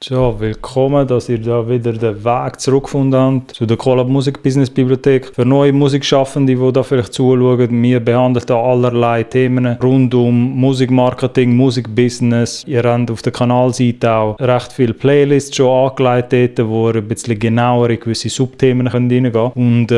So, willkommen, dass ihr da wieder den Weg zurückgefunden habt zu der Collab Musik Business Bibliothek. Für neue Musikschaffende, die da vielleicht zuschauen, wir behandeln da allerlei Themen rund um Musikmarketing, Musikbusiness. Ihr habt auf der Kanalseite auch recht viele Playlists schon angelegt, wo ihr ein bisschen genauer in gewisse Subthemen reingehen könnt. Und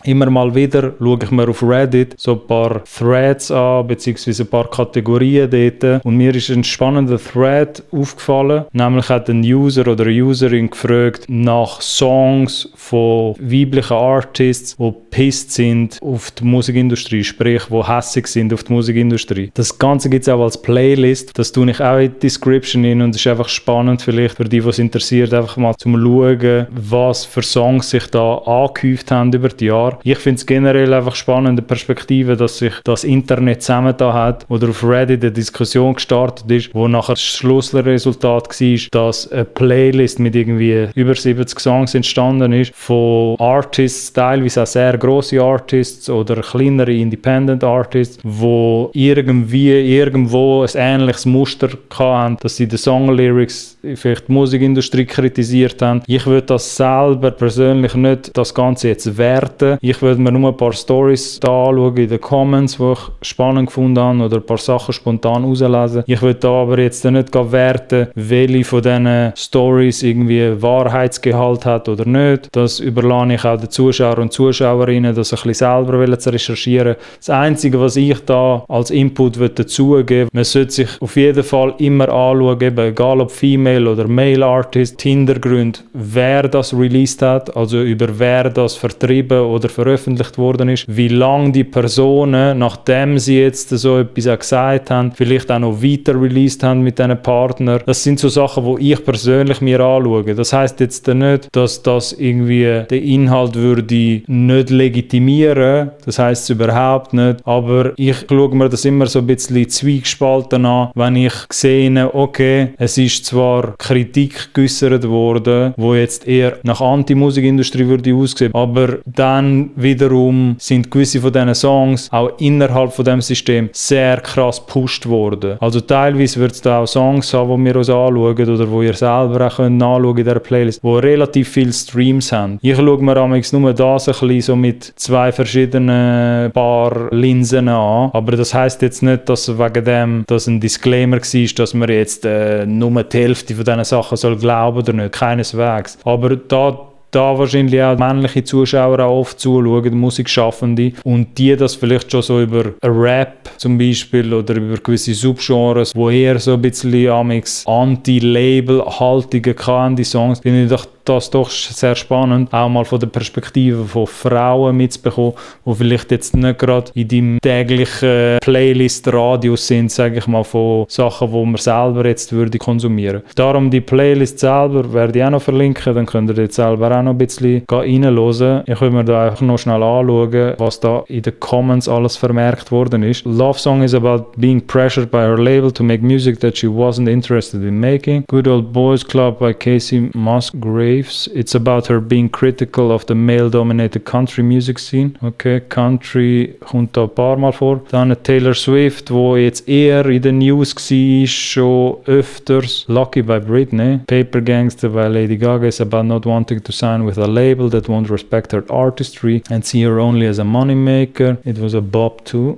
immer mal wieder schaue ich mir auf Reddit so ein paar Threads an, beziehungsweise ein paar Kategorien dort. Und mir ist ein spannender Thread aufgefallen, nämlich hat ein User oder eine Userin gefragt nach Songs von weiblichen Artists, die pisst sind auf die Musikindustrie, sprich, die hässig sind auf die Musikindustrie. Das Ganze gibt es auch als Playlist, das tue ich auch in die Description hin und es ist einfach spannend vielleicht für die, was interessiert, einfach mal zum Schauen, was für Songs sich da angehäuft haben über die Jahre. Ich finde es generell einfach spannende Perspektive, dass sich das Internet zusammengetan hat oder auf Reddit eine Diskussion gestartet ist, wo nachher das Schlussresultat war, dass eine Playlist mit irgendwie über 70 Songs entstanden ist von Artists, teilweise auch sehr grosse Artists oder kleinere Independent Artists, wo irgendwo ein ähnliches Muster hatten, dass sie in den Songlyrics vielleicht die Musikindustrie kritisiert haben. Ich würde das selber persönlich nicht das Ganze jetzt werten. Ich würde mir nur ein paar Stories da anschauen in den Comments, die ich spannend gefunden habe oder ein paar Sachen spontan rauslesen. Ich würde da aber jetzt nicht werten, welche von diesen Stories irgendwie Wahrheitsgehalt hat oder nicht. Das überlasse ich auch den Zuschauern und Zuschauerinnen, das ein bisschen selber zu recherchieren. Das Einzige, was ich da als Input dazugeben, man sollte sich auf jeden Fall immer anschauen, egal ob Female oder Male Artist, die Hintergründe, wer das released hat, also über wer das vertrieben oder veröffentlicht worden ist, wie lange die Personen, nachdem sie jetzt so etwas auch gesagt haben, vielleicht auch noch weiter released haben mit diesen Partnern. Das sind so Sachen, die ich persönlich mir anschaue. Das heisst jetzt nicht, dass das irgendwie den Inhalt würde nicht legitimieren. Das heisst es überhaupt nicht. Aber ich schaue mir das immer so ein bisschen zwiegespalten an, wenn ich sehe, okay, es ist zwar Kritik geäussert worden, wo jetzt eher nach Anti-Musikindustrie würde aussehen, aber dann wiederum sind gewisse von diesen Songs auch innerhalb von dem System sehr krass gepusht worden. Also teilweise wird es da auch Songs haben, die wir uns anschauen oder wo ihr selber auch nachschauen in dieser Playlist, die relativ viele Streams haben. Ich schaue mir nur das ein bisschen so mit zwei verschiedenen Paar Linsen an, aber das heisst jetzt nicht, dass wegen dem das ein Disclaimer war, dass man jetzt nur die Hälfte von diesen Sachen soll glauben oder nicht, keineswegs. Aber da wahrscheinlich auch männliche Zuschauer auch oft zuschauen, Musikschaffende, und die das vielleicht schon so über Rap zum Beispiel oder über gewisse Subgenres, wo eher so ein bisschen Anti-Label-Haltungen kann, die Songs, finde ich das doch sehr spannend, auch mal von der Perspektive von Frauen mitzubekommen, die vielleicht jetzt nicht gerade in deinem täglichen Playlist-Radius sind, sage ich mal, von Sachen, die man selber jetzt würde konsumieren. Darum die Playlist selber werde ich auch noch verlinken, dann könnt ihr jetzt selber auch noch ein bisschen reinhören. Ich will mir da einfach noch schnell anschauen, was da in den Comments alles vermerkt worden ist. Love Song is about being pressured by her label to make music that she wasn't interested in making. Good Old Boys Club by Casey Musgraves. It's about her being critical of the male-dominated country music scene. Okay, Country kommt da ein paar Mal vor. Dann Taylor Swift, wo jetzt eher in den News war, schon öfters. Lucky by Britney. Paper Gangster by Lady Gaga is about not wanting to sign with a label that won't respect her artistry and see her only as a moneymaker. It was a bop too.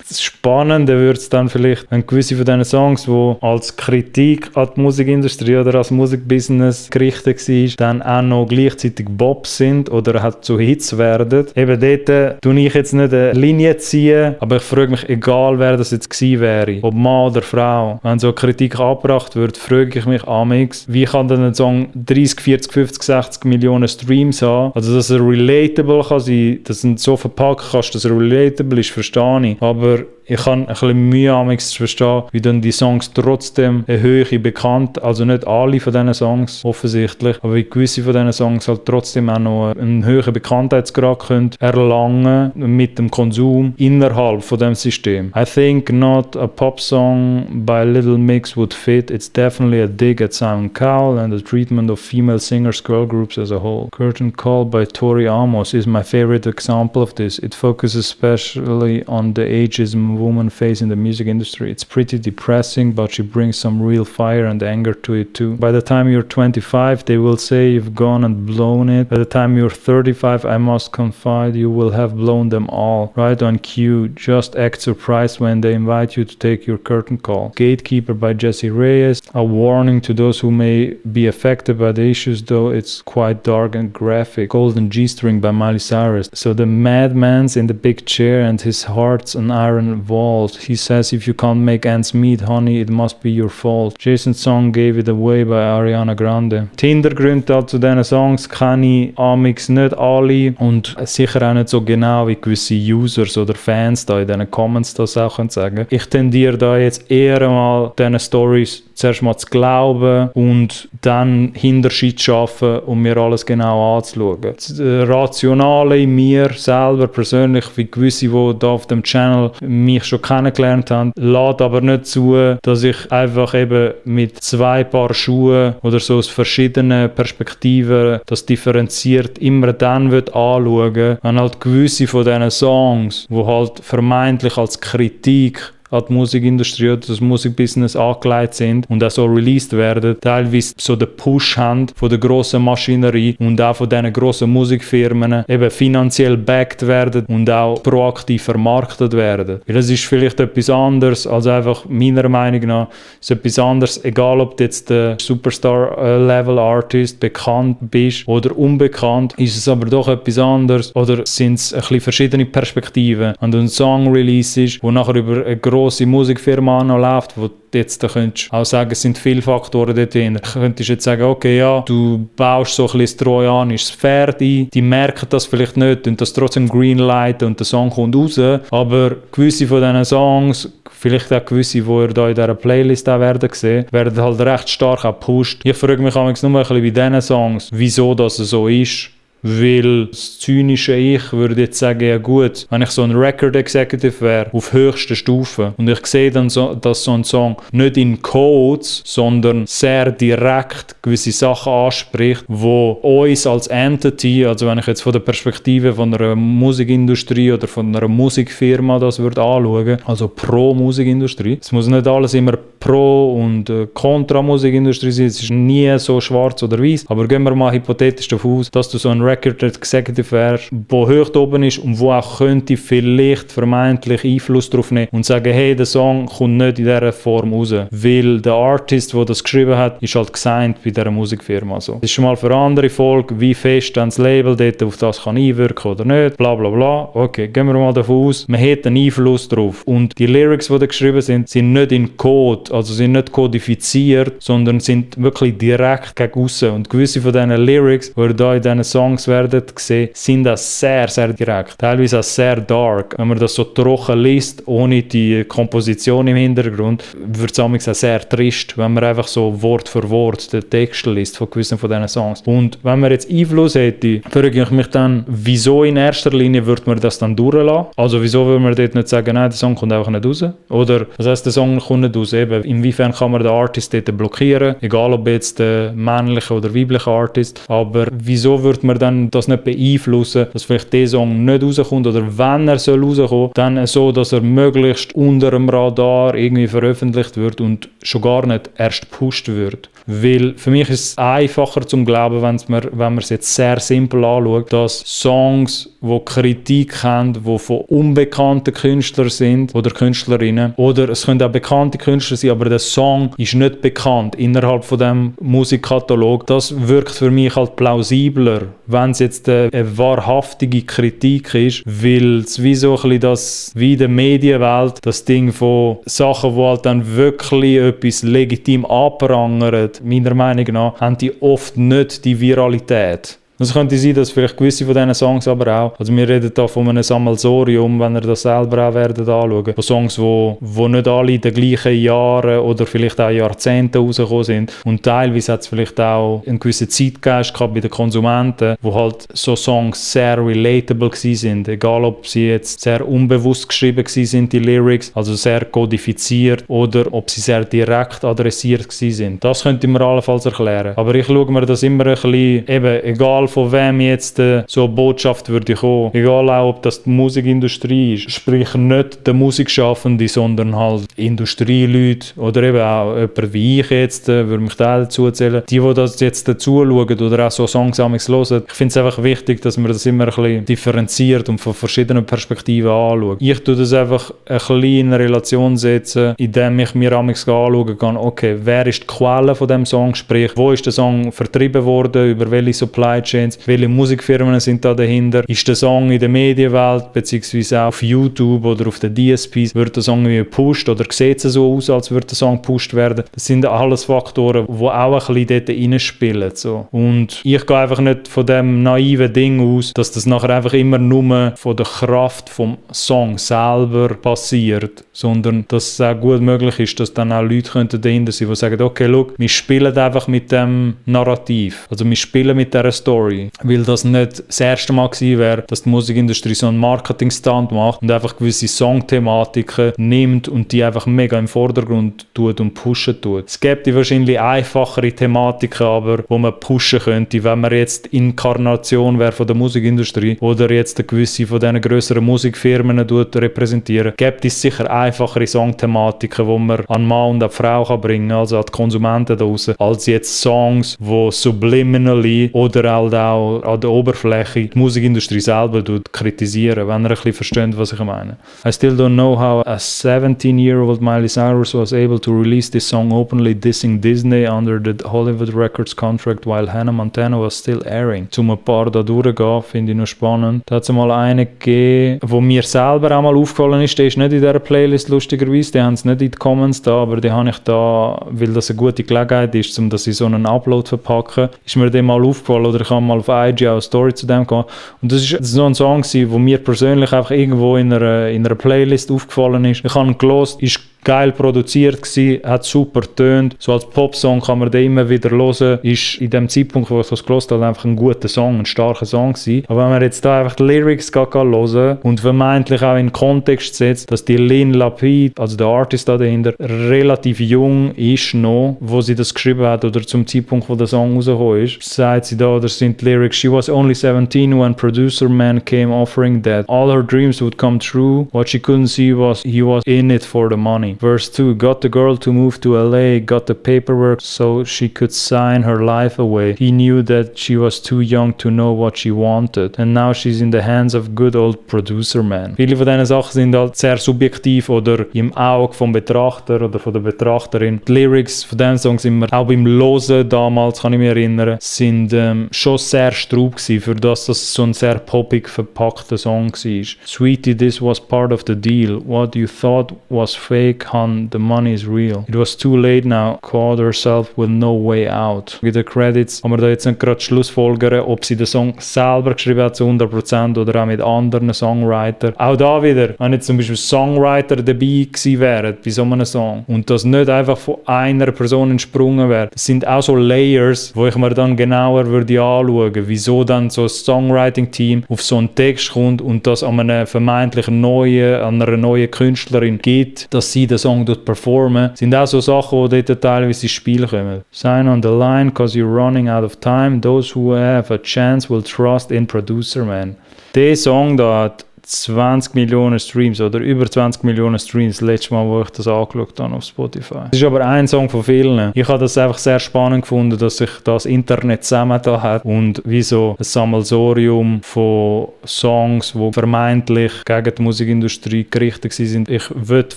Das Spannende wird es dann vielleicht, wenn gewisse von diesen Songs, die als Kritik an die Musikindustrie oder als Musikbusiness gerichtet war, dann auch noch gleichzeitig Bobs sind oder halt zu Hits werden. Eben dort tue ich jetzt nicht eine Linie ziehen, aber ich frage mich, egal wer das jetzt gewesen wäre, ob Mann oder Frau, wenn so Kritik angebracht wird, frage ich mich amix, wie kann denn ein Song 30, 40, 50, 60 Millionen Streams haben? Also dass er relatable kann sein, dass du so verpacken kannst, dass er relatable ist, verstehe ich. Aber ich habe ein bisschen Mühe amix zu verstehen, wie dann die Songs trotzdem eine Höhe bekannt, also nicht alle von diesen Songs offensichtlich, aber wie gewisse von diesen Songs halt trotzdem auch noch einen höheren Bekanntheitsgrad können erlangen mit dem Konsum innerhalb von dem System. I think not a pop song by Little Mix would fit. It's definitely a dig at Simon Cowell and the treatment of female singers, girl groups as a whole. Curtain Call by Tori Amos is my favorite example of this. It focuses especially on the ageism women face in the music industry. It's pretty depressing, but she brings some real fire and anger to it too. By the time you're 25, they will say you've gone and blown it. By the time you're 35, I must confide, you will have blown them all. Right on cue. Just act surprised when they invite you to take your curtain call. Gatekeeper by Jesse Reyes. A warning to those who may be affected by the issues, though it's quite dark and graphic. Golden G-String by Miley Cyrus. So the madman's in the big chair and his heart's an iron vault. He says if you can't make ends meet, honey, it must be your fault. Jason's Song Gave It Away by Ariana Grande. Die Hintergründe zu diesen Songs kenne ich amix nicht alle und sicher auch nicht so genau wie gewisse Users oder Fans da in diesen Comments das auch können sagen. Ich tendiere da jetzt eher mal diesen Stories zuerst mal zu glauben und dann Hinterschied zu schaffen, um mir alles genau anzuschauen. Das Rationale in mir selber persönlich, wie gewisse, die da auf dem Channel mich schon kennengelernt haben, lässt aber nicht zu, dass ich einfach eben mit 2 Paar Schuhe oder so aus verschiedenen Perspektiven das differenziert immer dann anschauen, wenn halt gewisse von diesen Songs, die halt vermeintlich als Kritik an die Musikindustrie oder das Musikbusiness angelegt sind und auch so released werden, teilweise so den Push haben von der grossen Maschinerie und auch von diesen grossen Musikfirmen eben finanziell backed werden und auch proaktiv vermarktet werden. Weil das ist vielleicht etwas anderes als einfach, meiner Meinung nach, ist etwas anderes, egal ob du jetzt der Superstar-Level-Artist bekannt bist oder unbekannt, ist es aber doch etwas anderes oder sind es ein bisschen verschiedene Perspektiven. Wenn du einen Song release wo nachher über eine grosse Musikfirma noch läuft, wo jetzt, da könntest du auch sagen, es sind viele Faktoren dort drin. Du könntest jetzt sagen, okay, ja, du baust so ein bisschen das trojanisches Pferd ein, die merken das vielleicht nicht und das trotzdem greenlighten und der Song kommt raus, aber gewisse von diesen Songs, vielleicht auch gewisse, die ihr da in dieser Playlist auch werden sehen, werden halt recht stark auch gepusht. Ich frage mich manchmal nur ein bisschen bei diesen Songs, wieso das so ist. Weil das zynische Ich würde jetzt sagen, ja gut, wenn ich so ein Record Executive wäre, auf höchster Stufe, und ich sehe dann, dass so ein Song nicht in Codes, sondern sehr direkt gewisse Sachen anspricht, wo uns als Entity, also wenn ich jetzt von der Perspektive von einer Musikindustrie oder von einer Musikfirma das würde anschauen, also pro Musikindustrie, es muss nicht alles immer pro und kontra Musikindustrie sein, es ist nie so schwarz oder weiß, aber gehen wir mal hypothetisch davon aus, dass du so ein Record Executive wärst, der hoch oben ist und wo auch könnte vielleicht vermeintlich Einfluss darauf nehmen und sagen, hey, der Song kommt nicht in dieser Form raus, weil der Artist, der das geschrieben hat, ist halt gesigned bei dieser Musikfirma. So. Das ist schon mal für eine andere Folge, wie fest dann das Label dort auf das kann einwirken oder nicht, bla bla bla. Okay, gehen wir mal davon aus, man hat einen Einfluss drauf und die Lyrics, die da geschrieben sind, sind nicht in Code, also sind nicht kodifiziert, sondern sind wirklich direkt gegen aussen und gewisse von diesen Lyrics, die da in diesen Songs werden gesehen, sind das sehr, sehr direkt. Teilweise auch sehr dark. Wenn man das so trocken liest, ohne die Komposition im Hintergrund, wird es auch sehr trist, wenn man einfach so Wort für Wort den Text liest von gewissen von diesen Songs. Und wenn man jetzt Einfluss hätte, frage ich mich dann, wieso in erster Linie würde man das dann durchlassen? Also wieso würde man dort nicht sagen, nein, der Song kommt einfach nicht raus? Oder was heisst, der Song kommt nicht raus? Eben, inwiefern kann man den Artist dort blockieren? Egal ob jetzt der männliche oder weibliche Artist. Aber wieso würde man dann das nicht beeinflussen, dass vielleicht der Song nicht rauskommt oder wenn er soll rauskommen, dann so, dass er möglichst unter dem Radar irgendwie veröffentlicht wird und schon gar nicht erst gepusht wird. Weil für mich ist es einfacher zum Glauben, wenn man es jetzt sehr simpel anschaut, dass Songs, die Kritik haben, die von unbekannten Künstlern sind oder Künstlerinnen, oder es können auch bekannte Künstler sein, aber der Song ist nicht bekannt innerhalb von dem Musikkatalog, das wirkt für mich halt plausibler, wenn es jetzt eine wahrhaftige Kritik ist, weil es wie so ein bisschen das, wie in der Medienwelt, das Ding von Sachen, die halt dann wirklich etwas legitim anprangern, meiner Meinung nach, haben die oft nicht die Viralität. Es könnte sein, dass vielleicht gewisse von diesen Songs aber auch, also wir reden da von einem Sammelsurium, wenn ihr das selber auch werdet anschauen, von Songs, wo nicht alle in den gleichen Jahren oder vielleicht auch Jahrzehnten rausgekommen sind. Und teilweise hat es vielleicht auch einen gewissen Zeitgeist gehabt bei den Konsumenten, wo halt so Songs sehr relatable sind, egal ob sie jetzt sehr unbewusst geschrieben sind, die Lyrics, also sehr kodifiziert, oder ob sie sehr direkt adressiert sind. Das könnte ich mir allenfalls erklären. Aber ich schaue mir das immer ein bisschen, eben, egal von wem jetzt so eine Botschaft würde kommen, egal auch, ob das die Musikindustrie ist, sprich nicht der Musikschaffende, sondern halt Industrieleute oder eben auch jemand wie ich jetzt, würde mich da dazu zählen, die das jetzt dazu schauen oder auch so Songs hören. Ich finde es einfach wichtig, dass man das immer ein bisschen differenziert und von verschiedenen Perspektiven anschaut. Ich tue das einfach ein bisschen in eine Relation setzen, indem ich mir anschauen kann, okay, wer ist die Quelle von dem Song, sprich, wo ist der Song vertrieben worden, über welche Supply Chains, welche Musikfirmen sind da dahinter, ist der Song in der Medienwelt, beziehungsweise auch auf YouTube oder auf den DSPs, wird der Song irgendwie gepusht oder sieht es so aus, als würde der Song gepusht werden. Das sind alles Faktoren, die auch ein bisschen dort reinspielen. So. Und ich gehe einfach nicht von dem naiven Ding aus, dass das nachher einfach immer nur von der Kraft vom Song selber passiert, sondern dass es auch gut möglich ist, dass dann auch Leute dahinter sein könnten, die sagen, okay, look, wir spielen einfach mit dem Narrativ, also wir spielen mit dieser Story, weil das nicht das erste Mal gewesen wäre, dass die Musikindustrie so einen Marketing-Stunt macht und einfach gewisse Songthematiken nimmt und die einfach mega im Vordergrund tut und pushen tut. Es gibt wahrscheinlich einfachere Thematiken, aber wo man pushen könnte, wenn man jetzt Inkarnation wäre von der Musikindustrie oder jetzt eine gewisse von diesen grösseren Musikfirmen repräsentieren, gibt es sicher einfachere Songthematiken, die man an Mann und an Frau kann bringen, also an die Konsumenten da draussen, als jetzt Songs, die subliminally oder halt auch an der Oberfläche die Musikindustrie selber kritisieren, wenn ihr ein bisschen versteht, was ich meine. I still don't know how a 17-year-old Miley Cyrus was able to release this song openly dissing Disney under the Hollywood Records contract while Hannah Montana was still airing. Zum ein paar da durchgehen, finde ich noch spannend. Da hat es mal einen gegeben, wo mir selber auch mal aufgefallen ist, der ist nicht in dieser Playlist lustigerweise, die haben es nicht in die Comments da, aber die habe ich da, weil das eine gute Gelegenheit ist, um das in so einen Upload zu verpacken, ist mir dem mal aufgefallen oder ich habe mal auf IG auch eine Story zu dem gehabt. Und das ist so ein Song gewesen, wo mir persönlich einfach irgendwo in einer Playlist aufgefallen ist. Ich habe ihn gehört, ist geil produziert gewesen, hat super getönt. So als Popsong kann man den immer wieder hören. Ist in dem Zeitpunkt, wo ich das gehört habe, einfach ein guter Song, ein starker Song gewesen. Aber wenn man jetzt da einfach die Lyrics hören und vermeintlich auch in den Kontext setzt, dass die Lynn Lapid, also der Artist da dahinter, relativ jung ist noch, wo sie das geschrieben hat oder zum Zeitpunkt, wo der Song rausgekommen ist, sagt sie da, oder sind die Lyrics, she was only 17 when producer man came offering that all her dreams would come true. What she couldn't see was he was in it for the money. Verse 2, got the girl to move to LA, got the paperwork so she could sign her life away. He knew that she was too young to know what she wanted. And now she's in the hands of good old producer man. Viele von diesen Sachen sind halt sehr subjektiv oder im Auge vom Betrachter oder von der Betrachterin. Die Lyrics von diesem Song sind mir auch beim Hören damals, kann ich mich erinnern, sind schon sehr straub gewesen, für das so ein sehr poppig verpackter Song war. Sweetie, this was part of the deal. What you thought was fake, hun, the money is real. It was too late now, caught herself with no way out. Mit den Credits haben wir da jetzt nicht gerade schlussfolgern, ob sie den Song selber geschrieben hat zu 100% oder auch mit anderen Songwritern. Auch da wieder, wenn jetzt zum Beispiel Songwriter dabei gewesen wären bei so einem Song und das nicht einfach von einer Person entsprungen wäre, das sind auch so Layers, wo ich mir dann genauer würde anschauen, wieso dann so ein Songwriting-Team auf so einen Text kommt und das an einer vermeintlich an einer neuen Künstlerin gibt, dass sie den Song performen, sind auch so Sachen, die dort teilweise ins Spiel kommen. Sign on the line, cause you're running out of time. Those who have a chance will trust in producer man. Der Song da hat 20 Millionen Streams oder über 20 Millionen Streams das letzte Mal, wo ich das angeschaut habe auf Spotify. Es ist aber ein Song von vielen. Ich habe das einfach sehr spannend gefunden, dass sich das Internet zusammengetan hat und wie so ein Sammelsurium von Songs, die vermeintlich gegen die Musikindustrie gerichtet sind. Ich würde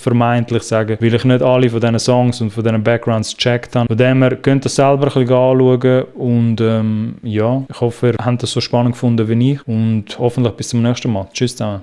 vermeintlich sagen, weil ich nicht alle von diesen Songs und von diesen Backgrounds gecheckt habe. Von dem her könnt ihr selber ein bisschen anschauen und ja, ich hoffe, ihr habt das so spannend gefunden wie ich und hoffentlich bis zum nächsten Mal. Tschüss zusammen.